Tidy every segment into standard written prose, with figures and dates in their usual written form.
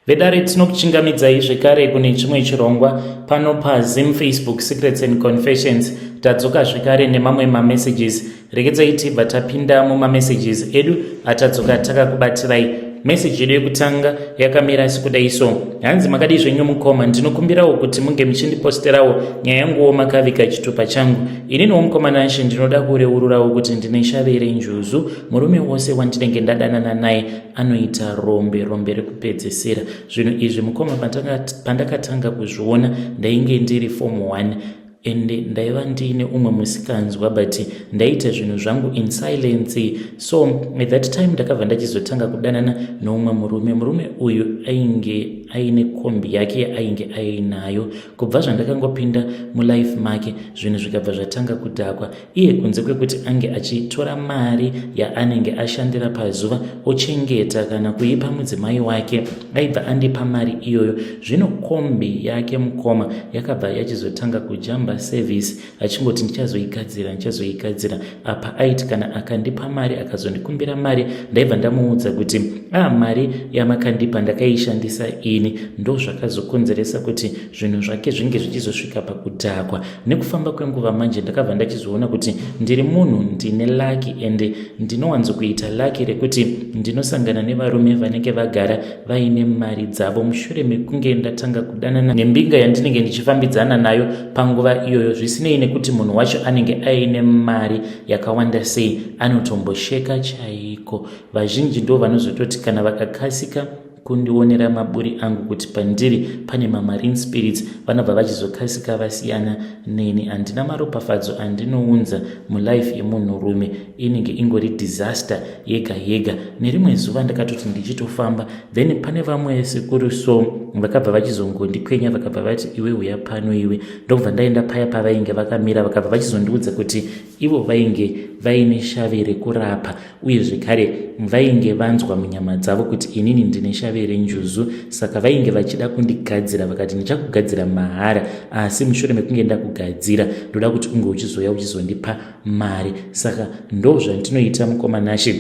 Vedare, tinokuchingamidzai zvekare kune chimwe chirongwa pano paZim Facebook Secrets and Confessions. Tadzoka zvekare nemamwe mamessages. Regedzai tibva tapinda mumamessages edu atadzoka takakubatirai. Meseji yedu yekutanga yakamira sekudai so. Hanzi, "Makadii zvenyu mukoma? Ndinokumbirawo kuti munge muchindiposterawo nyaya yanguwo makavika chitupa changu. Ininiwo mukoma Nashe, ndinoda kureururawo kuti ndine shave renjuzu. Murume wose wandinenge ndadanana naye anoita rombe, rombe rekupedzisira. Zvinhu izvi mukoma, pandakatanga kuzviona ndainge ndiri form 1, ende ndaiva ndiine umwe musikanzwa, but ndaita zvinhu zvangu in silence. So at that time ndakabva ndachizotanga kudanana noumwe murume. Murume uyu ainge aine kombi yake yaainge ainayo. Kubva zvandakangopinda mulife make, zvinhu zvikabva zvatanga kudhakwa. Iye kunze kwekuti ange achitora mari yaanenge ashandira pazuva ochengeta kana kuipa mudzimai wake, aibva andipa mari iyoyo. Zvino kombi yake mukoma yakabva yachizotanga kujamba service, achingoti, 'Ndichazoigadzira, ndichazoigadzira.' Apa aiti kana akandipa mari, akazondikumbira mari, ndaibva ndamuudza kuti, 'A ah, mari yamakandipa ndakaishandisa ini.' Ndo zvakazokonzeresa kuti zvinhu zvake zvinge zvichizosvika pakudhakwa. Nekufamba kwenguva manje, ndakabva ndachizoona kuti ndiri munhu ndine lucky, ende ndinowanzokuita lucky rekuti ndinosangana nevarume vanenge vagara vaine mari dzavo mushure mekunge ndatanga kudanana nembinga yandinenge ndichifambidzana nayo panguva iyoyo. Zvisinei nekuti munhu wacho anenge aine mari yakawanda sei, anotombosheka chaiko. Vazhinji ndo vanozototi kana vakakasika kundionera maburi angu kuti pandiri pane mamarine spirits, vanobva vachizokasika vasiyana neni. Handina maropafadzo andinounza mulife yemunhurume, inenge ingori disaster yega yega. Nerimwe zuva ndakatoti ndichitofamba, then pane vamwe sekuru so vakabva vachizongondikwenya, vakabva vati, 'Iwe, uya pano iwe.' Ndokubva ndaenda paya pavainge vakamira. Vakabva vachizondiudza kuti ivo vainge vaine shavi rekurapa, uye zvekare vainge vanzwa munyama dzavo kuti inini ndine shavi renjuzu, saka vainge vachida kundigadzira. Vakati, 'Ndichakugadzira mahara, asi mushure mekunge ndakugadzira, ndoda kuti unge uchizoya uchizondipa mari.' Saka ndo zvandinoita mukoma Nashe.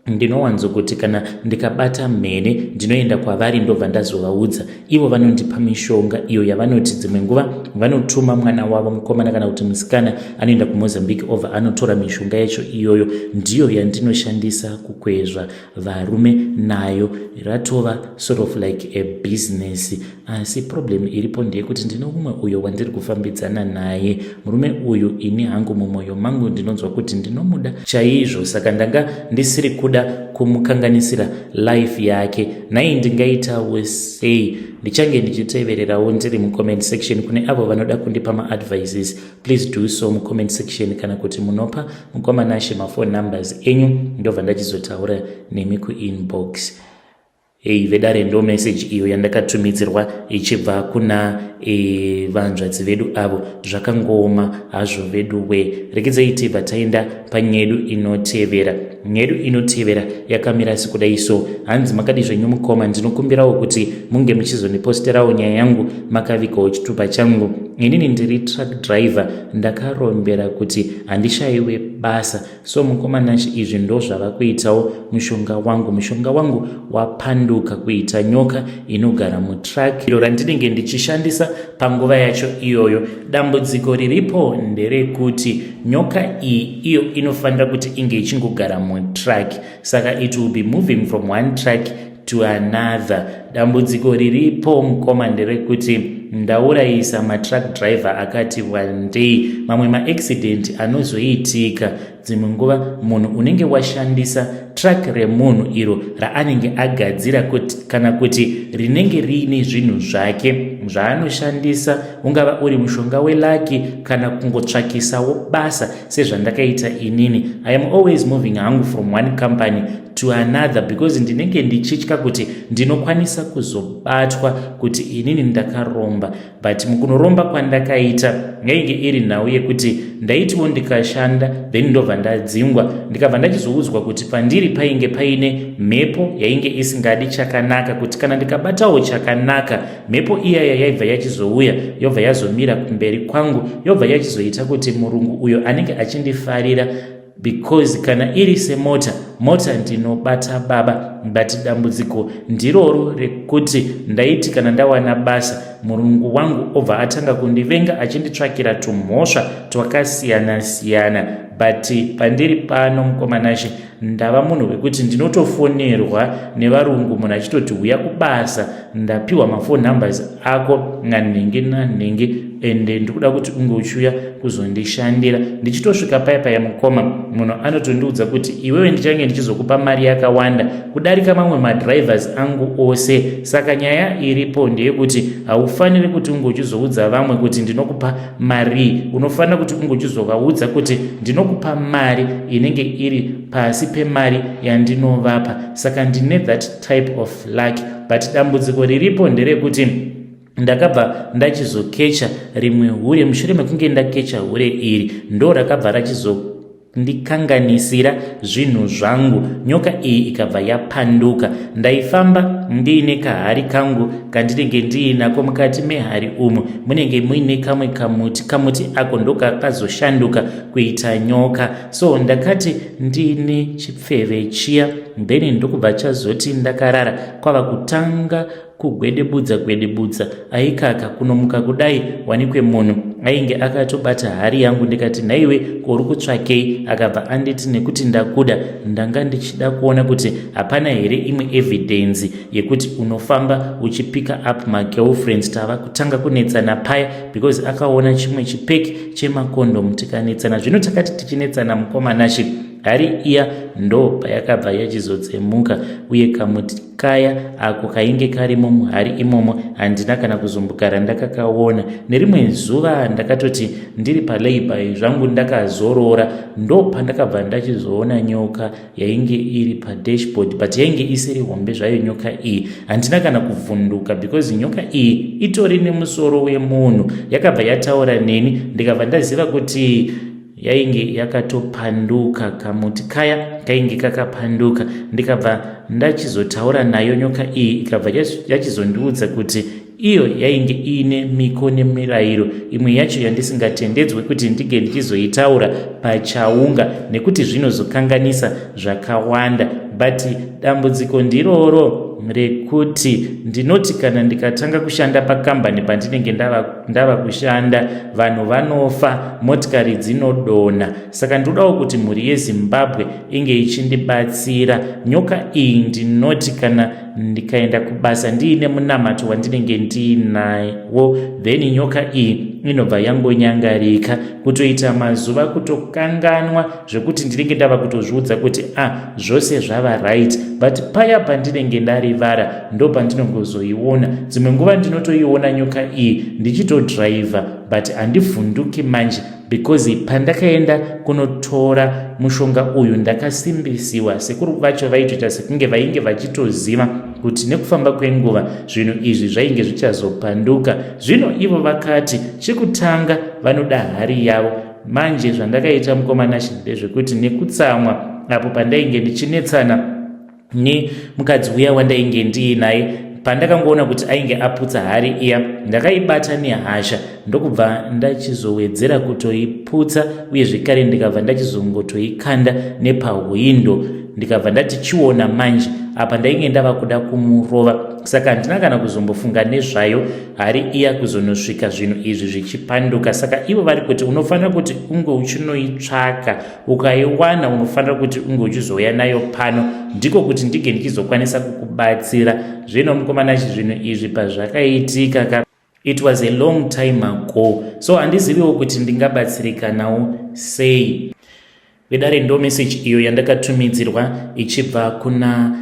Ndinowanzokuti kana ndikabata mhene, ndinoenda kwavari, ndobva ndazovaudza. Ivo vanondipa mishonga iyo yavanoti dzimwe nguva vanotuma mwana wavo mukomana kana kuti musikana, anoenda kuMozambique, obva anotora mishonga yacho. Iyoyo ndiyo yandinoshandisa kukwezva varume nayo. Ratova sort of like a business. Asi problem iripo ndeyekuti ndine umwe uyo wandiri kufambidzana naye. Murume uyu, ini hangu mumwoyo mangu ndinonzwa kuti ndinomuda chaizvo, saka ndanga ndisiri kuda kumukanganisira life yake. Nhai, ndingaitawo sei? Ndichange ndichitevererawo ndiri mucomment section. Kune avo vanoda kundipa maadvices, please do so mucomment section, kana kuti munopa mukoma Nashe maphone numbers enyu, ndobva ndachizotaura nemi kuinbox." Ei vedare, ndo message iyo yandakatumidzirwa ichibva kuna vanzvadzi vedu avo. Zvakangooma hazvo vedu we. Regedzai tibva taenda panyedu inotevera. Nyedu inotevera yakamira sekudai so. Hanzi, "Makadi zvenyu mukoma? Ndinokumbirawo kuti munge muchizondiposterawo nyaya yangu makavikawo chitupa changu. Inini ndiri truck driver, ndakarombera kuti handishayiwe basa. So mukoma Nashe, izvi ndo zvava kuitawo mushonga wangu. Mushonga wangu wapanduka kuita nyoka inogara mutruck iro randinenge ndichishandisa panguva yacho iyoyo. Dambudziko riripo nderekuti nyoka iyi iyo inofanira kuti inge ichingogara mutruck, saka it will be moving from one truck to another. Dambudziko riripo mukoma nderekuti ndaurayisa matruck driver akati wandei. Mamwe maaccident anozoitika dzimwe nguva, munhu unenge washandisa truck remunhu iro raanenge agadzira kuti, kana kuti rinenge riine zvinhu zvake zvaanoshandisa, ungava uri mushonga welucky kana kungotsvakisawo basa sezvandakaita inini. I am always moving hangu from one company to another because ndinenge ndichitya kuti ndinokwanisa kuzobatwa kuti inini ndakaromba. But mukunoromba kwandakaita yainge iri nhau yekuti ndaitiwo ndikashanda, then ndobva ndadzingwa, ndikabva ndachizoudzwa kuti pandiri painge paine mhepo yainge isingadi chakanaka, kuti kana ndikabatawo chakanaka, mhepo iyaya yaibva yachizouya, yobva yazomira kumberi kwangu, yobva yachizoita kuti murungu uyo anenge achindifarira, because kana iri semota Mota ndinobata baba, but dambudziko ndiroro rekuti ndaiti kana ndawana basa, murungu wangu obva atanga kundivenga achinditsvakira tumhosva twakasiyana siyana. But pandiri pano, mukoma Nashe, ndava munhu wekuti ndinotofonerwa nevarungu, munhu achitoti, "Uya kubasa, ndapiwa mafone numbers ako nanhenge nanhenge, ende ndikuda kuti unge uchiuya kuzondishandira." Ndichitosvika paya paya, mukoma, munhu anotondiudza kuti, "Iwewe ndichange ndichizokupa mari yakawanda kudarika mamwe madrivers angu ose. Saka nyaya iripo ndeyekuti haufaniri kuti unge uchizoudza vamwe kuti ndinokupa mari. Unofanira kuti unge uchizovaudza kuti ndinokupa mari inenge iri pasi pemari yandinovapa." Saka ndine that type of luck, but dambudziko riripo nderekuti ndakabva ndachizokecha rimwe hure. Mushure mekunge ndakecha hure iri, ndo rakabva rachizondikanganisira zvinhu zvangu. Nyoka iyi ikabva yapanduka. Ndaifamba ndiine kahari kangu kandinenge ndiinako. Mukati mehari umu munenge muine kamwe kamuti. Kamuti ako ndokakazoshanduka kuita nyoka. So ndakati ndiine chipfeve chiya, then ndokubva chazoti ndakarara, kwava kutanga kugwedebudza gwedebudza. Aikaka kunomuka kudai, wanikwe munhu ainge akatobata hari yangu. Ndikati, "Nhaiwe, kuri kutsvakei?" Akabva anditi, "Nekuti ndakuda, ndanga ndichida kuona kuti hapana here imwe evidence yekuti unofamba uchipicka up magirlfriends." Tava kutanga kunetsana paya because akaona chimwe chipack chemacondom, tikanetsana. Zvino takati tichinetsana, mukoma Nashe, hari iya ndo payakabva yachizotsemuka, uye kamuti kaya ako kainge karimo muhari imomo handina kana kuzombogara ndakakaona. Nerimwe zuva ndakatoti ndiri palay-by zvangu ndakazorora, ndo pandakabva ndachizoona nyoka yainge iri padashboard, but yainge isiri hombe zvayo nyoka iyi. Handina kana kuvhunduka because nyoka iyi itori nemusoro wemunhu. Yakabva yataura neni, ndikabva ndaziva kuti yainge yakatopanduka. Kamuti kaya kainge kakapanduka. Ndikabva ndachizotaura nayo nyoka iyi, ikabva yachizondiudza kuti iyo yainge iine miko nemirayiro imwe yacho yandisingatendedzwe kuti ndinge ndichizoitaura pachaunga nekuti zvinozokanganisa zvakawanda. But dambudziko ndiroro rekuti ndinoti kana ndikatanga kushanda pakambani pandinenge ndava kushanda, vanhu vanofa, motikari dzinodonha. Saka ndodawo kuti mhuri yeZimbabwe inge ichindibatsira. Nyoka iyi, ndinoti kana ndikaenda kubasa ndiine munamato wandinenge ndiinawo, then nyoka iyi inobva yangonyangarika, kutoita mazuva kutokanganwa, zvekuti ndinenge ndava kutozviudza kuti, "A ah, zvose zvava right." But paya pandinenge ndarivara, ndo pandinongozoiona. Dzimwe nguva ndinotoiona nyoka iyi ndichitodhiraivha, but handivhunduki manje because pandakaenda kunotora mushonga uyu ndakasimbisiwa. Sekuru vacho vaitoita sekunge vainge vachitoziva kuti nekufamba kwenguva zvinhu izvi zvainge zvichazopanduka. Zvino ivo vakati chekutanga vanoda hari yavo. Manje zvandakaita, mukoma Nashe, ndezvekuti nekutsamwa apo pandainge ndichinetsana nemukadzi uya wandainge ndiinaye, pandakangoona kuti ainge aputsa hari iya, ndakaibata nehasha, ndokubva ndachizowedzera kutoiputsa, uye zvekare ndikabva ndachizongotoikanda nepahwindo. Ndikabva ndati, "Chiona manje." Apa ndainge ndava kuda kumurova, saka handina kana kuzombofunga nezvayo hari iya kuzonosvika zvinhu izvi zvichipanduka. Saka ivo vari kuti unofanira kuti unge uchinoitsvaka, ukaiwana unofanira kuti unge uchizouya nayo pano, ndiko kuti ndinge ndichizokwanisa kukubatsira. Zvino mukoma Nashe, zvinhu izvi pazvakaitika ka, it was a long time ago, so handiziviwo kuti ndingabatsirikanawo sei. Vedare, ndo message iyo yandakatumidzirwa ichibva kuna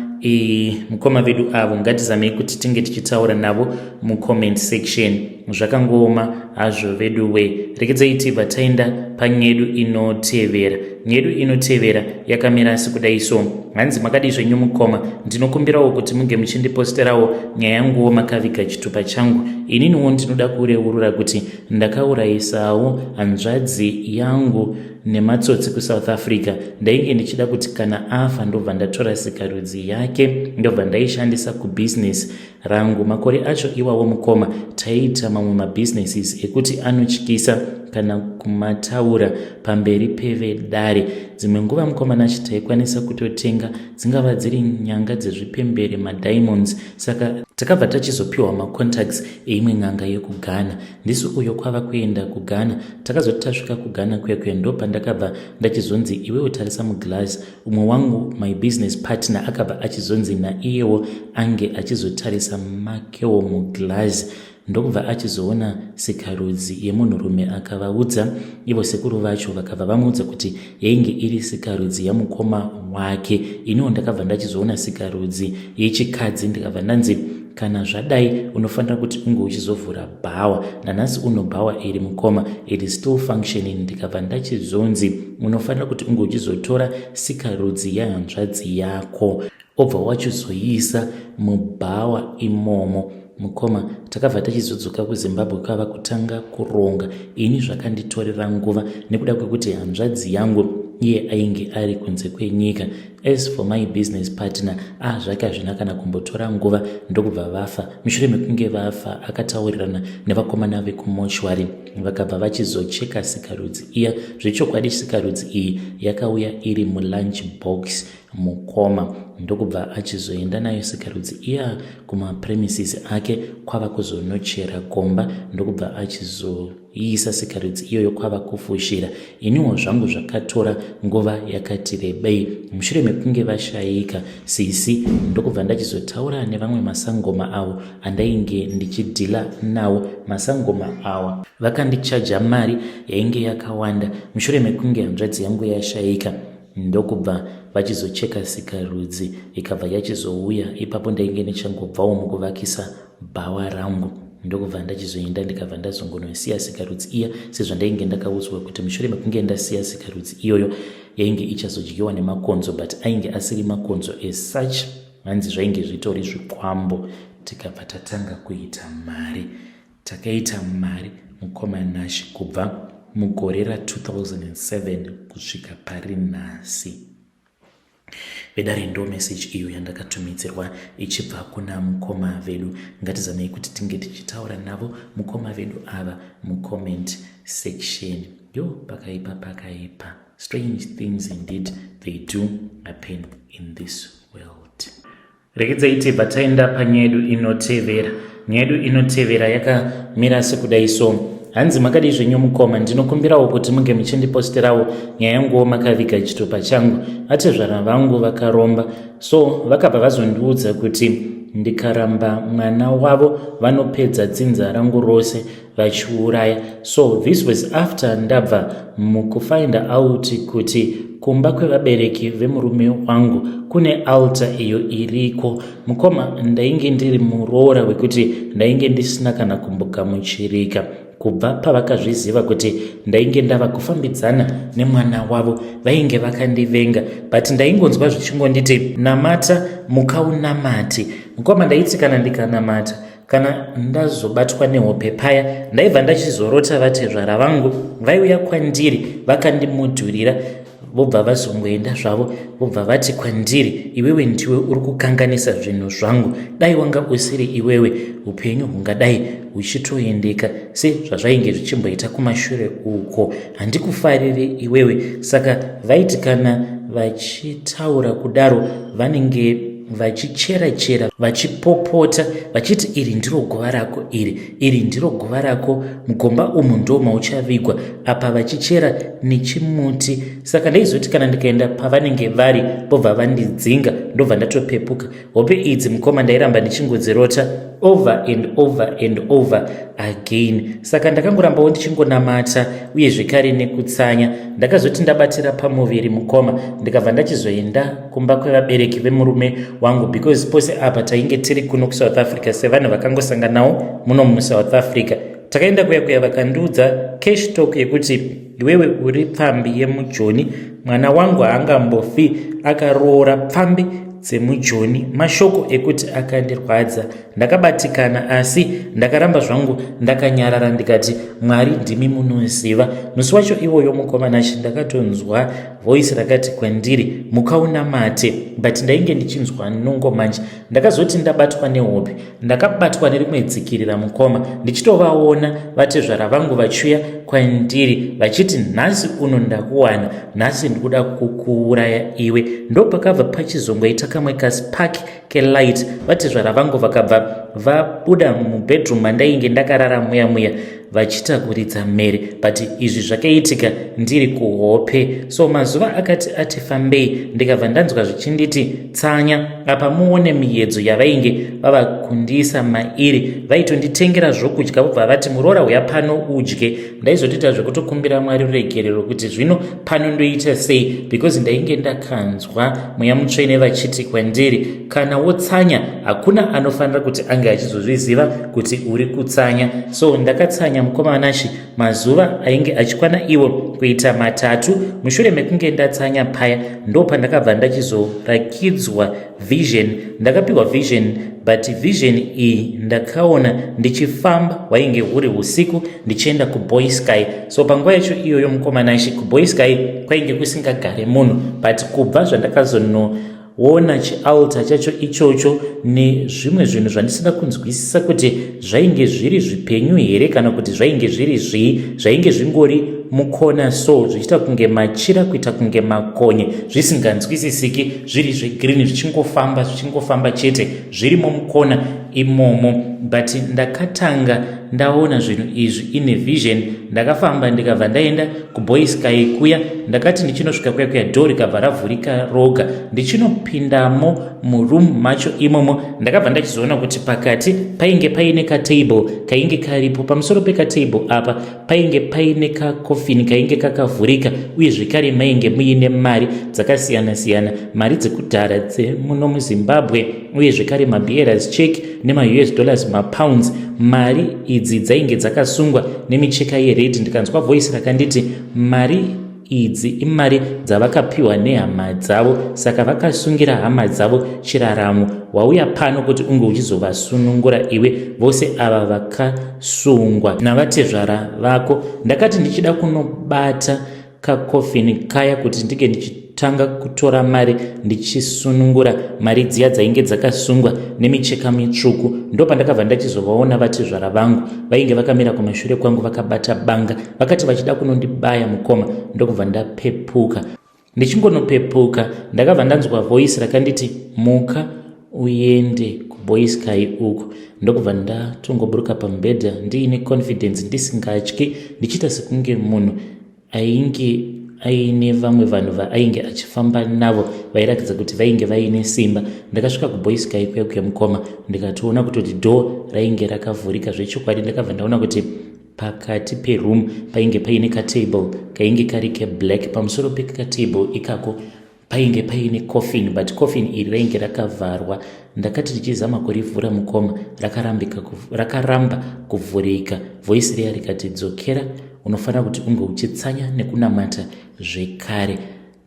mukoma vedu avo. Ngatizamei kuti tinge tichitaura navo mucomment section. Zvakangooma hazvo vedu we. Rekedzai tibva taenda panyedu inotevera. Nyedu inotevera yakamira sekudai so. Hanzi, "Makadii zvenyu mukoma? Ndinokumbirawo kuti munge muchindiposterawo nyaya yanguwo makaviga chitupa changu. Ininiwo ndinoda kureurura kuti ndakaurayisawo hanzvadzi yangu nematsotsi kuSouth Africa. Ndainge ndichida kuti kana afa ndobva ndatora sikarudzi yake, ndobva ndaishandisa kubhizinesi rangu. Makore acho iwawo, mukoma, taiita mamwe mabusinesses ekuti anotyisa kana kumataura pamberi pevedare. Dzimwe nguva mukomana taikwanisa kutotenga dzingava dziri nyanga dzezvipembere, madiamonds. Saka takabva tachizopiwa macontacts eimwe n'anga yekuGhana. Ndisu uyo kwava kuenda kuGhana. Takazoti tasvika kuGhana kuya kuya ndopandakabva ndachizonzi iwewe tarisa muglass. Umwe wangu my business partner akabva achizonzi naiyewo ange achizotarisa makewo muglass, ndokubva achizoona sikarudzi yemunhurume. Akavaudza ivo sekuru vacho, vakabva vamuudza kuti yainge iri sikarudzi yamukoma wake. Iniwo ndakabva ndachizoona sikarudzi yechikadzi, ndikabva ndanzi kana zvadai unofanira kuti unge uchizovhura bhawa. Nanhasi uno bhawa iri, mukoma, it is still functioning. Ndikabva ndachizonzi unofanira kuti unge uchizotora sikarudzi yehanzvadzi yako, obva wachizoiisa mubhawa imomo. Mukoma, takabva tachizodzoka kuZimbabwe kwava kutanga kuronga. Ini zvakanditorera nguva nekuda kwekuti hanzvadzi yangu iye ainge ari kunze kwenyika. As for my business partner, ah, zvake hazvina kana kumbotora nguva, ndokubva vafa. Mushure mekunge vafa, akataurirana nevakomana vekumochwari, vakabva vachizocheka sikarudzi iya. Zvechokwadi sikarudzi iyi yakauya iri mulunch box, mukoma, ndokubva achizoenda nayo sikarudzi iya kumapremises ake, kwava kuzonochera gomba, ndokubva achizoiisa sikarudzi iyoyo, kwava kufushira. Iniwo zvangu zvakatora nguva yakati rebei. Mushure mekunge vashayika sisi, ndokubva ndachizotaura nevamwe masangoma avo andainge ndichidhila nawo. Masangoma awa vakandichaja mari yainge yakawanda. Mushure mekunge hanzvadzi yangu yashayika, ndokubva vachizocheka sikarudzi, ikabva yachizouya. Ipapo ndainge ndichangobvawo mukuvakisa bhawa rangu, ndokubva ndachizoenda, ndikabva ndazongonosiya sikarudzi iya, sezvandainge ndakaudzwa kuti mushure mekunge ndasiya sikarudzi iyoyo yainge ichazodyiwa nemakonzo, but ainge asiri makonzo as such, hanzi zvainge zvitori zvikwambo. Tikabva tatanga kuita mari. Takaita mari, mukoma Nash, kubva mugore ra2007 kusvika pari nhasi. Vedare, ndo meseji iyo yandakatumidzirwa ichibva kuna mukoma vedu. Ngatizamei kuti tinge tichitaura navo mukoma vedu ava mucomment section. Yo, pakaipa, pakaipa. Strange things indeed, they do happen in this world. Regedzai tibva taenda panyaya yedu inotevera. Nyaya yedu inotevera yakamira sekudai so. Hanzi, makadii zvenyu mukoma? Ndinokumbirawo kuti munge muchindiposterawo nyaya yanguwo makaviga chitupa changu. Atezvara vangu vakaromba, so vakabva vazondiudza kuti ndikaramba mwana wavo vanopedza dzinza rangu rose vachiuraya. So this was after ndabva mukufind out kuti kumba kwevabereki vemurume wangu kune altar iyo iriko. Mukoma, ndainge ndiri muroora wekuti ndainge ndisina kana kumbogamuchirika. Kubva pavakazviziva kuti ndainge ndava kufambidzana nemwana wavo, vainge vakandivenga, but ndaingonzwa zvichingonditi namata, mukaunamati. Mukoma, ndaiti kana ndikanamata, kana ndazobatwa nehope paya, ndaibva ndachizorota vatezvara vangu vaiuya kwandiri vakandimudhurira, vobva vazongoenda zvavo, vobva vati kwandiri, iwewe ndiwe uri kukanganisa zvinhu zvangu, dai wanga usiri iwewe upenyu hungadai huchitoendeka sezvazvainge zvichimboita kumashure uko, handikufariri iwewe. Saka vaiti kana vachitaura kudaro, vanenge vachichera chera, vachipopota vachiti, iri ndiro guva rako, iri ndiro guva rako, mugomba umu ndo mauchavigwa, apa vachichera nechimuti. Saka ndaizoti kana ndikaenda pavanenge vari, vobva vandidzinga, ndobva ndatopepuka. Hope idzi, mukoma, ndairamba ndichingodzirota over and over and over again. Saka ndakangorambawo ndichingonamata uye zvekare nekutsanya. Ndakazoti ndabatira pamuviri, mukoma, ndikabva ndachizoenda kumba kwevabereki vemurume wangu, because pose apa tainge tiri kuno kuSouth Africa sevanhu vakangosanganawo muno muSouth Africa. Takaenda kuya kuya, vakandiudza cash talk yekuti, iwewe uri pfambi yemujoni, mwana wangu haangambofi akaroora pfambi dzemujoni. Mashoko ekuti akandirwadza, ndakabatikana, asi ndakaramba zvangu ndakanyarara, ndikati Mwari ndimi munoziva. Musi wacho iwoyo, mukoma Nashi, ndakatonzwa Voice rakati kwandiri, "Muka unamate," but ndainge ndichinzwa nungo manje. Ndakazoti ndabatwa nehope, ndakabatwa nerimwe dzikirira, mukoma, ndichitovaona vatezvara vangu vachiuya kwandiri vachiti, "Nhasi uno ndakuwana, nhasi ndikuda kukuuraya iwe." Ndopakabva pachizongoita kamwe kaspark kelight, vatezvara vangu vakabva vabuda mubedroom mandainge ndakarara muya muya vachitakuridza mhere. But izvi zvakaitika ndiri kuhope. So mazuva akati ati fambei, ndikabva ndanzwa zvichinditi, "Tsanya apa muone miedzo yavainge vava kundiisa mairi." Vaitonditengera zvokudya, vobva vati, "Muroora, uya pano udye." Ndaizotoita zvekutokumbira Mwari ruregerero kuti zvino pano ndoita sei, because ndainge ndakanzwa Mweya Mutsvene vachiti kwandiri, "Kana wotsanya, hakuna anofanira kuti ange achizozviziva kuti uri kutsanya." So ndakatsanya, mukoma Nashi, mazuva ainge achikwana iwo kuita 3. Mushure mekunge ndatsanya paya, ndo pandakabva ndachizorakidzwa vision. Ndakapiwa vision, but vision iyi ndakaona ndichifamba, hwainge huri usiku, ndichienda kuBoysky. So panguva yacho iyoyo, mukoma Nashi, kuBoysky kwainge kusingagare munhu, but kubva zvandakazonoona chialtar chacho ichocho nezvimwe zvinhu zvandisina kunzwisisa kuti zvainge zviri zvipenyu here kana kuti zvainge zviri zvii, zvainge zvingori mukona so, zvichiita kunge machira, kuita kunge makonye, zvisinganzwisisiki, zviri zvegreen, zvichingofamba, zvichingofamba chete, zvirimo mukona imomo. But ndakatanga ndaona zvinhu izvi ine vision. Ndakafamba, ndikabva ndaenda kuBoysky kuya. Ndakati ndichinosvika kuya kuya, door rikabva ravhurika roga. Ndichinopindamo muroom macho imomo, ndakabva ndachizoona kuti pakati painge paine katable kainge karipo. Pamusoro pekatable apa painge paine kacoffin kainge kakavhurika, uye zvekare mainge muine mari dzakasiyana-siyana, mari dzekudhara dzemuno muZimbabwe, uye zvekare mabearers cheque nemaUS dollars, mapounds. Mari idzi dzainge dzakasungwa nemicheka yered. Ndikanzwa voice rakanditi, "Mari idzi imari dzavakapiwa nehama dzavo, saka vakasungira hama dzavo chiraramo. Wauya pano kuti unge uchizovasunungura iwe, vose ava vakasungwa navatezvara vako." Ndakati ndichida kunobata kacoffin kaya kuti ndinge ndichitanga kutora mari, ndichisunungura mari dziya dzainge dzakasungwa nemicheka mitsvuku, ndopandakabva ndachizovaona vatezvara vangu vainge vakamira kumashure kwangu vakabata banga. Vakati vachida kunondibaya, mukoma, ndokubva ndapepuka. Ndichingonopepuka, ndakabva ndanzwa voice rakanditi, "Muka uende kuBoysky uku." Ndokubva ndatongoburuka pamubhedha ndiine confidence, ndisingatyi, ndichiita sekunge munhu ainge aine vamwe vanhu vaainge achifamba navo vairatidza kuti vainge vaine simba. Ndakasvika kuBoysky kuya kuya, mukoma, ndikatoona kutoti door rainge rakavhurika zvechokwadi. Ndakabva ndaona kuti pakati peroom painge paine katable kainge kari keblack. Pamusoro pekatable ikako painge paine coffin, but coffin iri rainge rakavharwa. Ndakati ndichizama kurivhura, mukoma, rakaramba kuvhurika. Voice riya rikati, "Dzokera, unofanira kuti unge uchitsanya nekunamata zvekare."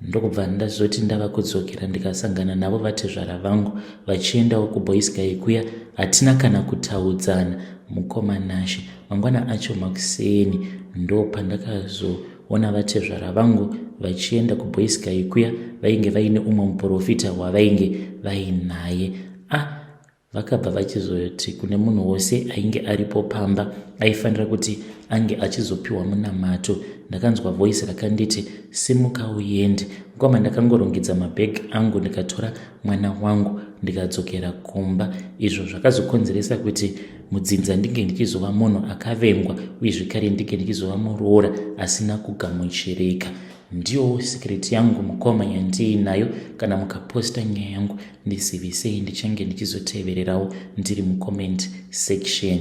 Ndokubva ndazoti ndava kudzokera, ndikasangana navo vatezvara vangu vachiendawo kuBoysky kuya. Hatina kana kutaudzana, mukoma Nashe. Mangwana acho makuseni, ndo pandakazoona vatezvara vangu vachienda kuBoysky kuya. Vainge vaine umwe muprofita wavainge vainaye. Ah, vakabva vachizoti kune munhu wose ainge aripo pamba aifanira kuti ange achizopiwa munamato. Ndakanzwa voice rakanditi, "Simuka uende." Mukoma, ndakangorongedza mabhegi angu, ndikatora mwana wangu, ndikadzokera kumba. Izvo zvakazokonzeresa kuti mudzinza ndinge ndichizova munhu akavengwa, uye zvekare ndinge ndichizova muroora asina kugamuchirika. Ndiyo secret yangu, mukoma, yandiinayo. Kana mukaposta nyaya yangu, ndizivisei, ndichange ndichizotevererawo ndiri mucomment section.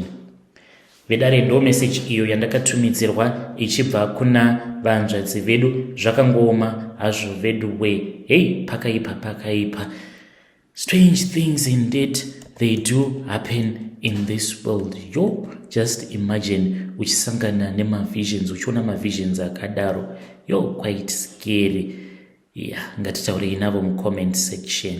Vedare, ndo message iyo yandakatumidzirwa ichibva kuna vanzvadzi vedu. Zvakangooma hazvo vedu we. Hei, pakaipa, pakaipa. Strange things indeed, they do happen in this world. Yo, just imagine uchisangana nemavisions, uchiona mavisions akadaro. Yo, quite scary. Yeah, ngatitaurei navo mucomment section.